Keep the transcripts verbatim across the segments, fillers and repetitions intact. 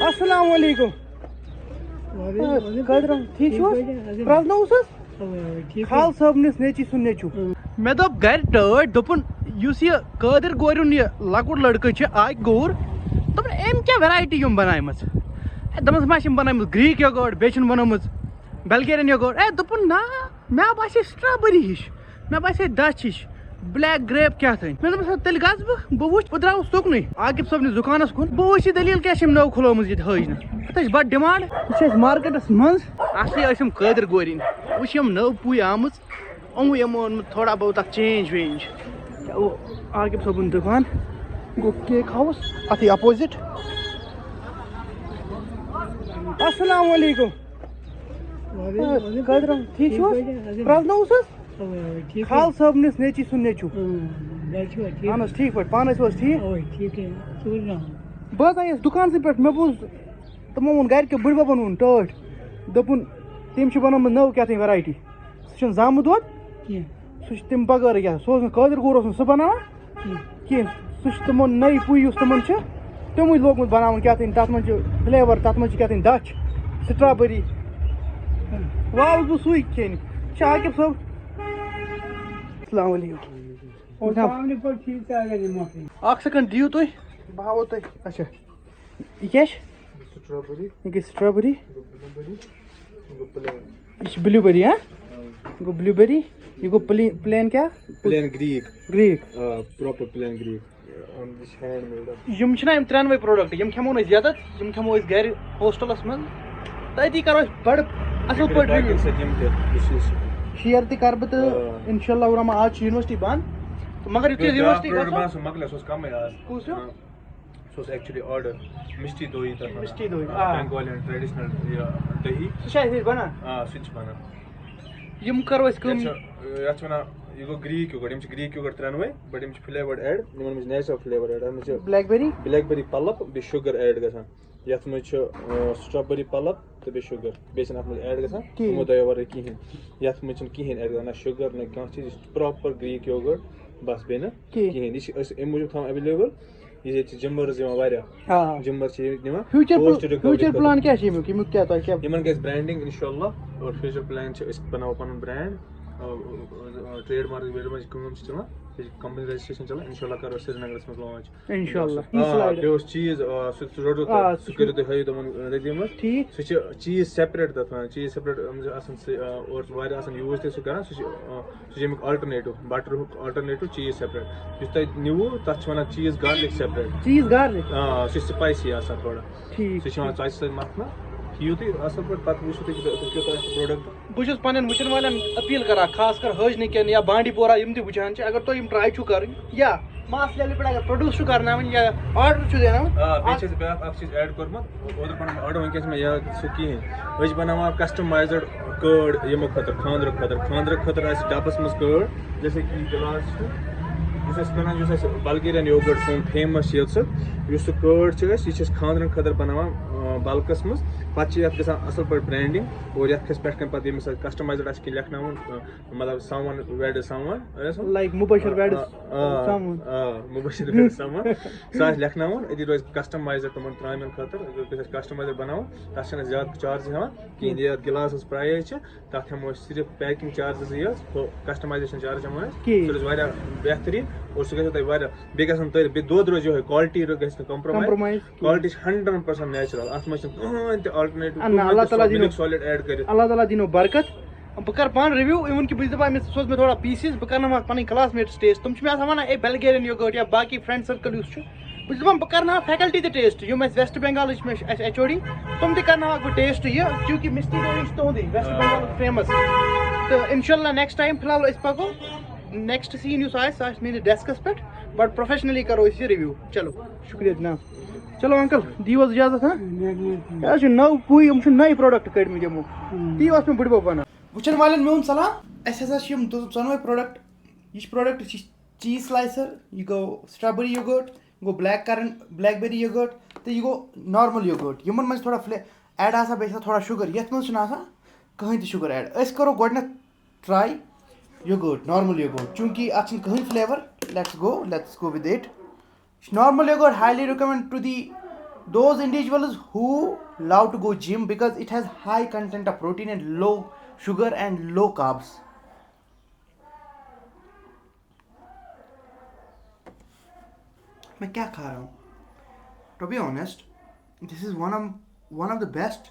السلام علیکم۔ قادر احمد، ٹھیٖک چھِو حظ؟ پرٛزنووُس حظ؟ خال صٲبنِس نیٚچی سُنٛد نیٚچوٗ۔ مےٚ دوٚپ گرِ ٹٲٹھۍ، دوٚپُن، یُس یہِ قٲدِر گورِیُن یہِ لۄکُٹ لٔڑکہٕ چھِ، آکہِ گوٗر، دوٚپُن، أمۍ کیٛاہ variety یِم بنایمٕژ؟ ہے، دوٚپمَس، ما چھِ یِم بنٲومٕژ Greek yogurt، بیٚیہِ چھِنہٕ بنٲومٕژ Bulgarian yogurt۔ ہے، دوٚپُن، نہ، مےٚ باسے strawberry ہِش، مےٚ باسے دَچھ ہِش، black grape کیٛاہ تام۔ مےٚ دوٚپمَس، تیٚلہِ گژھٕ بہٕ، بہٕ وٕچھٕ، بہٕ درٛاوُس تُکنُے عاقب صٲبنِس دُکانَس کُن، بہٕ وٕچھٕ یہِ دٔلیٖل کیٛاہ چھِ أمۍ نٔو کھُلٲومٕژ ییٚتہِ ہٲج نہٕ۔ اَتھ حظ چھِ بڑٕ demand۔ یہِ چھِ اَسہِ مارکیٹَس منٛز، اَصلی ٲسۍ یِم قٲدِر گورِنۍ، وٕچھ یِم نٔو پُے آمٕژ، یِمو یِمو اوٚن مےٚ تھوڑا بہت اَکھ change وینج۔ کیٛاہ گوٚو؟ عاقب صٲبُن دُکان گوٚو Cake House، اَتھٕے opposite۔ السلام علیکم۔ قادر احمد، ٹھیٖک چھِو حظ؟ پرٛزنووُس حظ؟ خال صٲبنِس نیٚچی سُنٛد نیٚچوٗ۔ اہن حظ، ٹھیٖک پٲٹھۍ۔ پانہٕ ٲسِو حظ ٹھیٖک؟ بہٕ حظ آیس دُکانسٕے پٮ۪ٹھ، مےٚ بوٗز تِمو ووٚن گرِکیو بٕڈببن ووٚن ٹٲٹھۍ، دوٚپُن، تٔمۍ چھِ بنٲومٕژ نٔو کیٛاہ تام variety۔ سُہ چھُنہٕ زامُت دۄد کینٛہہ۔ سُہ چھُ تَمہِ بغٲرٕے کیٛاہ، سُہ اوس نہٕ قٲدِر گوٗر اوس نہٕ سُہ بناوان کینٛہہ۔ کینٛہہ۔ سُہ چھُ تِمن نٔے پُے یُس تِمن چھُ، تِموٕے لوگمُت بناوُن کیٛاہ تام، تَتھ منٛز چھُ flavour، تَتھ منٛز چھُ کیٛاہ تام دَچھ، strawberry۔ وۄنۍ آوُس بہٕ سُے کھیٚنہِ۔ یہِ چھُ عاقب صٲب۔ السلام علیکم۔ السلام علیکم، ٹھیٖک چھا، اگر یہِ مۄکلہِ۔ اکھ second دِیِو تُہۍ، بہٕ ہاوو تۄہہِ۔ اچھا، یہِ کیٛاہ چھِ؟ Strawberry۔ یہِ گٔے strawberry۔ Blueberry۔ یہِ گوٚو plain۔ یہِ چھِ blueberry، ہا؟ گوٚو blueberry۔ یہِ گوٚو plain، plain کیٛاہ؟ Plain Greek۔ Greek۔ آ، proper plain Greek۔ آ، یہِ چھِ handmade۔ یِم چھِنہ یِم ترٛٮ۪نوَے product، یِم کھٮ۪مو نہٕ أسۍ یَتَتھ، یِم کھٮ۪مو أسۍ گَرِ ہوسٹَلَس منٛز۔ تَتی کَرو أسۍ بَڑٕ اَصٕل پٲٹھۍ باقیَن review۔ سۭتۍ یِم تہِ، یُس یُس۔ Share تہِ کَرٕ بہٕ تہٕ آ۔ اِنشاء اللہ الرحمن، آز چھِ university بنٛد۔ تہٕ مگر یُتھُے بیٛاکھ university product گژھو۔ بنان، سُہ مۄکلیو، سُہ اوس کَمٕے آز۔ کُس ہیوٗ؟ آ۔ سُہ اوس actually order، مِشتی دوہی تَتھ وَنان۔ مِشتی دوہی، آ، آ۔ Bengalian traditional یہِ دٔہی۔ سُہ چھا اَسہِ نِش بَنان؟ آ، سُہ تہِ چھُ بَنان۔ یِم کَرو أسۍ کٲم۔ یَتھ چھِ، یَتھ چھِ وَنان، یہِ گوٚو Greek yogurt، یِم چھِ Greek yogurt ترٛٮ۪نوَے، but یِم چھِ flavored add، یِمَن منٛز چھِ natural flavored add، اَتھ منٛز چھِ blackberry؟ Blackberry pulp بیٚیہِ sugar add گژھان۔ یَتھ منٛز چھُ، آ، strawberry pulp تہٕ بیٚیہِ sugar، بیٚیہِ چھِنہٕ اَتھ منٛز add گژھان کِہیٖنۍ۔ یِمو دۄیو وَرٲے کِہیٖنۍ۔ یَتھ منٛز چھِنہٕ کِہیٖنۍ add گژھان، نہ sugar، نہ کانٛہہ چیٖز، یہِ چھِ proper Greek yogurt، بَس بیٚیہِ نہٕ کِہیٖنۍ۔ کِہیٖنۍ۔ یہِ چھِ أسۍ اَمہِ موٗجوٗب تھاوان available، یہِ ییٚتہِ چھِ gymmers یِوان واریاہ۔ آ۔ Gymmers چھِ ییٚتہِ نِوان۔ Future post پل-، recovery future خٲطرٕ۔ Plan کیٛاہ چھِ اَمیُک؟ اَمیُک کیٛاہ تۄہہِ کیٛاہ؟ یِمَن گژھِ branding اِنشاء اللہ، اور future plan چھِ أسۍ بَناوو پَنُن brand، آ، آ، آ، trademark وغیرہ منٛز چھِ کٲم چھِ چَلان، بیٚیہِ چھِ company registration چَلان، اِنشاء اللہ کَرو أسۍ سرینگرَس منٛز launch۔ اِنشاء اللہ۔ آ، یہِ slide۔ بیٚیہِ اوس چیٖز، آ، سُہ، سُہ رَٹو آ، تۄہہِ، سُہ سُہ چھُ کٔرِو تُہۍ ہٲیِو تِمَن، آ، رٔدی منٛز۔ ٹھیٖک۔ سُہ چھِ چیٖز separate تَتھ وَنان، چیٖز separate، یِم چھِ آسان سُہ، آ، اورٕ چھِ واریاہ آسان use تہِ سُہ کَران، سُہ چھِ، آ، سُہ چھُ اَمیُک alternative، butter ہُک alternative چیٖز separate۔ یُس تۄہہِ نِیوٗ، تَتھ چھِ وَنان چیٖز garlic separate۔ چیٖز garlic؟ آ، سُہ چھِ spicy آسان تھوڑا۔ ٹھیٖک، سُہ چھِ یِوان ٹھیٖک۔ ژۄچہِ سۭتۍ مَتھنہٕ۔ کھیٚیِو تُہۍ اَصٕل پٲٹھۍ، پَتہٕ وٕچھِو تُہۍ کہِ تۄہہِ کیُتھ آسہِ product۔ بہٕ چھُس پننٮ۪ن وٕچھن والٮ۪ن appeal کران، خاص کر حٲج نِکٮ۪ن یا بانڈی پورہ یِم تہِ وٕچھان چھِ، اگر تُہۍ یِم try چھِو کرٕنۍ یا mass level پٮ۪ٹھ اگر produce چھِو کرناوٕنۍ یا order چھِو دیناوٕنۍ، آ، بیٚیہِ اَتھ چھِ اَسہِ بیٛاکھ اَکھ چیٖز add کوٚرمُت، اوترٕ پَنُن order، وٕنکٮ۪س چھُنہٕ مےٚ یاد سُہ کِہیٖنۍ۔ أسۍ چھِ بَناوان customized curd یِمو خٲطرٕ، خانٛدرٕ خٲطرٕ، خانٛدرٕ خٲطرٕ آسہِ ڈَبَس منٛز curd، جیسے کہ یہِ گِلاس چھُ، یُس أسۍ کٕنان، یُس اَسہِ Bulgarian yogurt سون famous چھِ ییٚتہِ سُہ، یُس سُہ curd چھِ أسۍ، یہِ چھِ أسۍ خانٛدرَن خٲطرٕ بَناوان، آ، bulkَس منٛز۔ پَتہٕ چھِ یَتھ گژھان اَصٕل پٲٹھۍ branding۔ اور یَتھ کھَسہِ پٮ۪ٹھ کَنہِ پَتہٕ ییٚمِس آسہِ customized آسہِ کینٛہہ لیکھناوُن، آ، مطلب someone wed someone، آ، سُہ؟ Like مُبشر wed آ، آ، someone۔ آ، مُبشر wed someone۔ سُہ آسہِ لیکھناوُن، أتی روزِ customized تِمَن ترٛامٮ۪ن خٲطرٕ۔ اگر کٲنٛسہِ آسہِ customized بَناوُن، تَتھ چھَنہٕ أسۍ زیادٕ charge ہٮ۪وان کِہیٖنۍ۔ یَتھ گِلاسَس price چھِ، تَتھ ہٮ۪مو أسۍ صرف packing charges یٲژ، ہُہ customization charge ہٮ۪مو أسۍ۔ کِہیٖنۍ۔ سُہ روزِ واریاہ بہتریٖن اور سُہ گژھِ تۄہہِ واریاہ، بیٚیہِ گژھن تۄہہِ، بیٚیہِ دۄد روزِ یِہوٚے، quality گژھِ نہٕ compromise۔ Compromise کِہیٖنۍ۔ Quality چھِ hundred percent natural، اَتھ منٛز چھِنہٕ کٕہٕنۍ تہِ alternative، اَہَن، کٕہٕنۍ اللہ تہِ تعالیٰ سۄ دِنو، milk solid add کٔرِتھ۔ اللہ تعالیٰ دِنو برکت۔ بہٕ کَرٕ پانہٕ review، even کہِ بہٕ چھُس دَپان، أمِس سوز مےٚ تھوڑا pieces، بہٕ کَرناوہاکھ پَنٕنۍ classmates taste۔ تِم چھِ مےٚ آسان وَنان، "اے، Bulgarian yogurt" یا باقٕے friend circle یُس چھُ، بہٕ چھُس دَپان، بہٕ کَرناوہاکھ faculty تہِ taste۔ یِم اَسہِ West Bengal-ٕکۍ چھِ مےٚ، اَسہِ H O D، تِم تہِ کَرناوہاکھ بہٕ taste یہِ، چوٗنٛکہِ مِشتی دوہی چھِ تُہُنٛدٕے، West آ۔ Bengal-ُک famous۔ تہٕ اِنشاء اللہ next time، فی الحال أسۍ پَکو، next scene یُس آسہِ، سُہ آسہِ میٛٲنِس desk-َس پٮ۪ٹھ، but professionally کَرو أسۍ یہِ review۔ چلو، شُکریہ جِناب۔ چلو uncle، دِیِو حظ اِجازت، ہا؟ یہِ حظ چھُ نٔو پُے، یِم چھِ نَوِ product کٔڑمٕتۍ یِمو۔ تی اوس مےٚ بٕڈبَب وَنان۔ وٕچھن والٮ۪ن میون سلام، اَسہِ ہسا چھِ یِم دۄ-، ژۄنوَے product۔ یہِ چھُ product چھِ cheese slicer، یہِ گوٚو strawberry yogurt، گوٚو black currant، blackberry yogurt، تہٕ یہِ گوٚو normal yogurt۔ یِمن منٛز چھِ تھوڑا فلے-، add آسان، بیٚیہِ چھِ آسان تھوڑا sugar، یَتھ منٛز چھُنہٕ آسان کٕہٕنۍ تہِ sugar add۔ أسۍ کَرو گۄڈٕنٮ۪تھ try yogurt، normal yogurt، چوٗنٛکہِ اَتھ چھِنہٕ کٕہٕنۍ flavour۔ Let's go، let's go with it۔ Normal yogurt highly recommend to the Those individuals who love to go gym because it has high content of protein and low sugar and low carbs. मैं क्या खा रहा हूँ? To be honest, this is one of one of the best,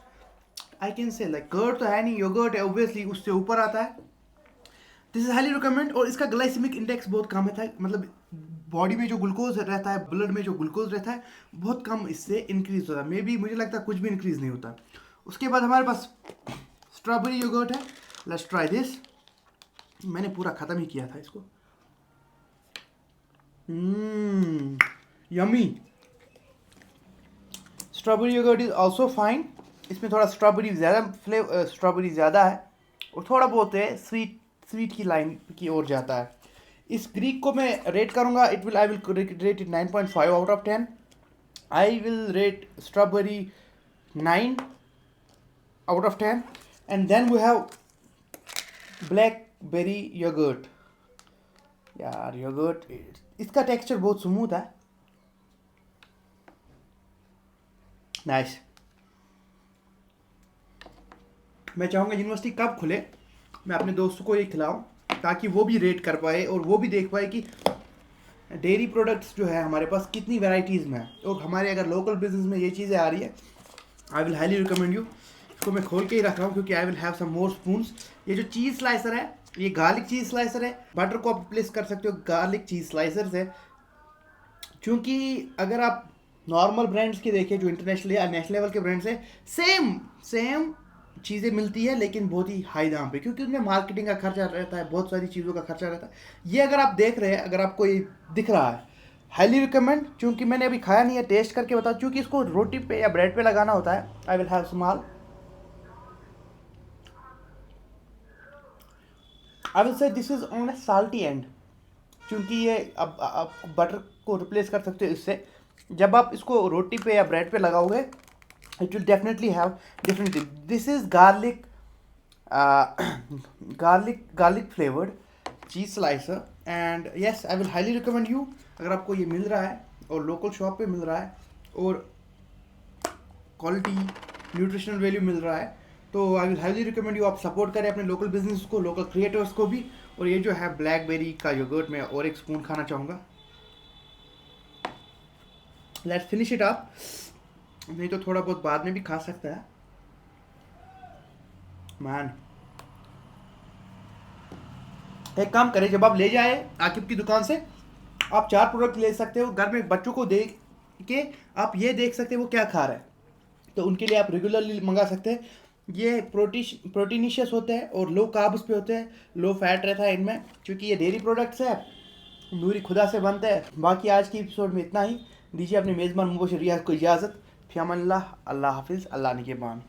I can say, like, curd तो है नहीं, yogurt है, obviously उससे ऊपर आता है। This is highly recommend। और इसका ग्लाइसेमिक इंडेक्स बहुत कम है, मतलब बॉडी में जो ग्लूकोज रहता है, ब्लड में जो ग्लूकोज रहता है, बहुत कम इससे इंक्रीज होता है। मे बी, मुझे लगता है कुछ भी इंक्रीज नहीं होता। उसके बाद हमारे पास स्ट्रॉबेरी योगर्ट है। Let's try this। मैंने पूरा ख़त्म ही किया था इसको। Yummy। Strawberry yogurt is also fine। इसमें थोड़ा स्ट्रॉबेरी ज़्यादा फ्लेवर, स्ट्रॉबेरी ज़्यादा है और थोड़ा बहुत है स्वीट, स्वीट की लाइन की ओर जाता है। इस ग्रीक को मैं रेट करूँगा, it will I will rate it nine point five out of ten। I will rate strawberry nine out of ten। And then we have blackberry yogurt। यार, yogurt, इसका टेक्सचर बहुत स्मूथ है। Nice. मैं चाहूँगा university कब खुले, मैं अपने दोस्तों को ये खिलाऊँ, ताकि वो भी रेट कर पाए और वो भी देख पाए कि डेयरी प्रोडक्ट्स जो है हमारे पास कितनी वैरायटीज़ में है। और हमारे अगर लोकल बिजनेस में ये चीज़ें आ रही है, I will highly recommend you। इसको मैं खोल के ही रख रहा हूँ क्योंकि I will have some more spoons। ये जो चीज़ स्लाइसर है, ये गार्लिक चीज़ स्लाइसर है। बटर को आप रिप्लेस कर सकते हो गार्लिक चीज़ स्लाइसर से, क्योंकि अगर आप नॉर्मल ब्रांड्स के देखें, जो इंटरनेशनल या नेशनल लेवल के ब्रांड्स हैं, सेम सेम चीज़ें मिलती है, लेकिन बहुत ही हाई दाम पे, क्योंकि उनमें मार्केटिंग का खर्चा रहता है, बहुत सारी चीज़ों का खर्चा रहता है। ये अगर आप देख रहे हैं, अगर आपको ये दिख रहा है, हाईली रिकमेंड। क्योंकि मैंने अभी खाया नहीं है, टेस्ट करके बता, क्योंकि इसको रोटी पे या ब्रेड पे लगाना होता है। I will have small, I will say this is on a salty end, क्योंकि ये अब आप बटर को रिप्लेस कर सकते हो इससे। जब आप इसको रोटी पे या ब्रेड पे लगाओगे, it will definitely have different। This is garlic, garlic, garlic flavored cheese slicer, and yes, I will highly recommend you। अगर आपको ये मिल रहा है और लोकल शॉप पे मिल रहा है और क्वालिटी, न्यूट्रिशनल वैल्यू मिल रहा है, तो I will highly recommend you, आप सपोर्ट करें अपने लोकल बिजनेस को, लोकल क्रिएटर्स को भी। और ये जो है ब्लैकबेरी का योगर्ट, मैं और एक स्पून खाना चाहूँगा। Let's finish it up, नहीं तो थोड़ा बहुत बाद में भी खा सकता है। मैन, एक काम करें, जब आप ले जाए आकिब की दुकान से, आप चार प्रोडक्ट ले सकते हो, घर में बच्चों को दे के आप ये देख सकते हैं वो क्या खा रहा है, तो उनके लिए आप रेगुलरली मंगा सकते हैं। ये प्रोटीश प्रोटीनिशियस होते हैं और लो कार्ब्स पे होते हैं, लो फैट रहता है इनमें, क्योंकि ये डेयरी प्रोडक्ट्स है। नूरी खुदा से बनते हैं। बाकी आज की एपिसोड में इतना ही। दीजिए अपने मेज़बान मुबशर रियाज को इजाज़त। फ़ी अमानिल्लाह, अल्लाह हाफिज़, अल्लाह निगहबान।